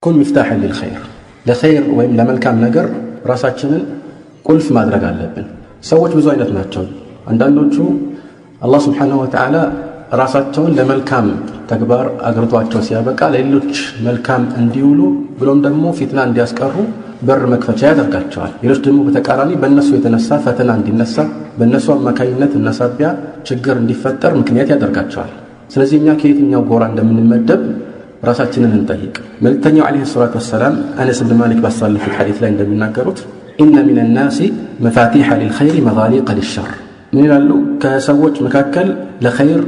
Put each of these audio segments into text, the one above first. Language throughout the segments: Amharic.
ኩን ሚፍታሕን ሊልኸይር፣ ለኸይር ወይም ለመልካም ነገር ራሳችንን ቁልፍ ማድረግ አለብን። ሰዎች ብዙ አይነት ናቸው። አንዳንዶቹ አላህ ስብሓነሁ ወተዓላ ራሳቸውን ለመልካም ተግባር አግርቷቸው ሲያበቃ ለሌሎች መልካም እንዲውሉ ብሎም ደግሞ ፊትና እንዲያስቀሩ በር መክፈቻ ያደርጋቸዋል። ሌሎች ደግሞ በተቃራኒ በእነሱ የተነሳ ፈተና እንዲነሳ፣ በእነሱ አማካኝነት እና ሳቢያ ችግር እንዲፈጠር ምክንያት ያደርጋቸዋል። ስለዚህ እኛ ከየትኛው ጎራ እንደምንመደብ ራሳችንን እንጠይቅ። መልእክተኛው ዓለይሂ ሰላቱ ወሰላም አነስ ብን ማሊክ ባሳለፉት ሐዲስ ላይ እንደሚናገሩት إن من الناس مفاتيح للخير مغاليق للشر። ምን ይላሉ? ከሰዎች መካከል ለኸይር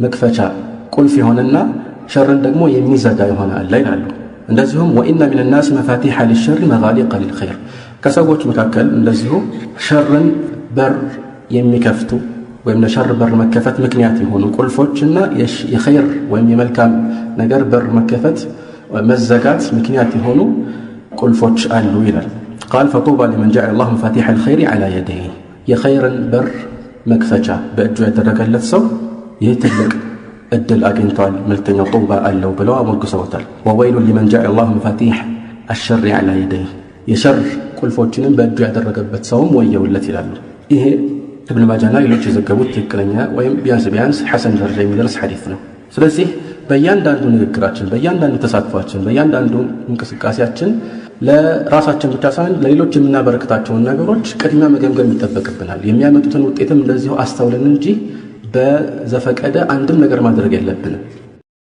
መክፈቻ ቁልፍ የሆነና ሸርን ደግሞ የሚዘጋ የሆነ አለ ይላሉ። እንደዚሁም وإن من الناس مفاتيح للشر مغاليق للخير፣ ከሰዎች መካከል እንደዚሁ ሸርን በር የሚከፍቱ ወይም ለሸር በር መከፈት ምክንያት የሆኑ ቁልፎችና የኸይር ወይም የመልካም ነገር በር መከፈት መዘጋት ምክንያት የሆኑ ቁልፎች አሉ ይላል። قال فطوبى لمن جعل الله مفاتيح الخير على يديه፣ የኸይርን በር መክፈቻ በእጁ ያደረገለት ሰው ይህ ትልቅ እድል አግኝቷል። መልክተኛው ጡባ አለው ብለው አሞግሰውታል። وويل لمن جعل الله مفاتيح الشر على يديه፣ የሸር ቁልፎችንም በእጁ ያደረገበት ሰውም ወየውለት ይላሉ። ይሄ እብን ማጃና ሌሎች የዘገቡት ትክክለኛ ወይም ቢያንስ ቢያንስ ሐሰን ደረጃ የሚደርስ ሐዲስ ነው። ስለዚህ በእያንዳንዱ ንግግራችን፣ በእያንዳንዱ ተሳትፏችን፣ በእያንዳንዱ እንቅስቃሴያችን ለራሳችን ብቻ ሳይሆን ለሌሎች የምናበረክታቸውን ነገሮች ቅድሚያ መገምገም ይጠበቅብናል። የሚያመጡትን ውጤትም እንደዚሁ አስተውለን እንጂ በዘፈቀደ አንድም ነገር ማድረግ የለብንም።